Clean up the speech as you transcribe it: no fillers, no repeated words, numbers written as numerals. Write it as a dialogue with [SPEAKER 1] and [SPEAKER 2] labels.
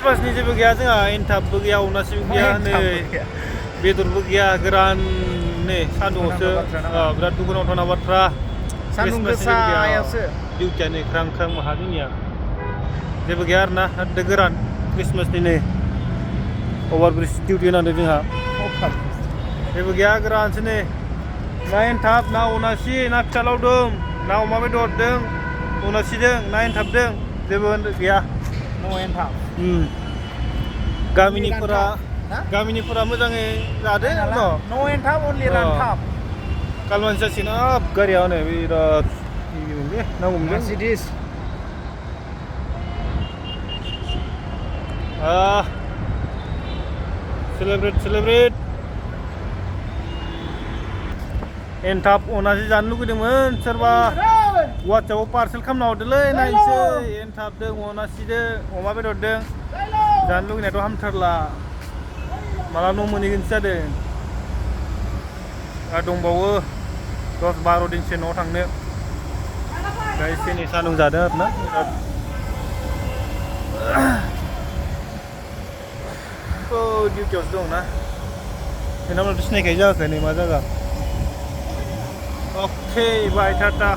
[SPEAKER 1] Christmasनि जेबो गैया जोंहा एनथाबबो गैया अनासिबो गैया नै बेदरबो गैया गोरान नै सान्दुंआवसो बिराद दुखुनांथाव बाथ्रा
[SPEAKER 2] सान्दुं गोसायावसो
[SPEAKER 1] डिउटियानो ख्रां ख्रां माहा जोंनिया जेबो गैया आरोना एकदम गोरान क्रिसमासनि नै अभारब्रिज डिउटि होनांदों जोंहा जेबो गैया गोरानसो नै ना एनथाब ना अनासि ना फिथा लावदुम ना अमा बेदरदों अनासिदों ना एनथाबदों जेबो गैया
[SPEAKER 2] एनथाब
[SPEAKER 1] गामिनिफोरा मोजाङै जादों
[SPEAKER 2] न' एनथाब अनलि रानथाब
[SPEAKER 1] कालमानसि जासिगोन हाब गारिया हनै बिराद नांगौमोन
[SPEAKER 2] मार्सिडिस
[SPEAKER 1] सेलेब्रेट एनथाब अनासि जानो लुगैदोंमोन सोरबा वाट्सएपआव पार्सेल खालामना हरदोंलै नायनोसै एनथाबदों अनासिदों अमा बेदरदों जानो लुगैनायाथ' हामथारला माला न' मोनहैगोनसो जादों आरो दंबावो 10-12 दिनसो न'आव थांनो दा एसे एनै सान्दुं जादों आरोना बिराद डिउटियावसो दं ना नोंनावथ' सिनायखायो जायाखै नै मा जायगा अके बाय टाटा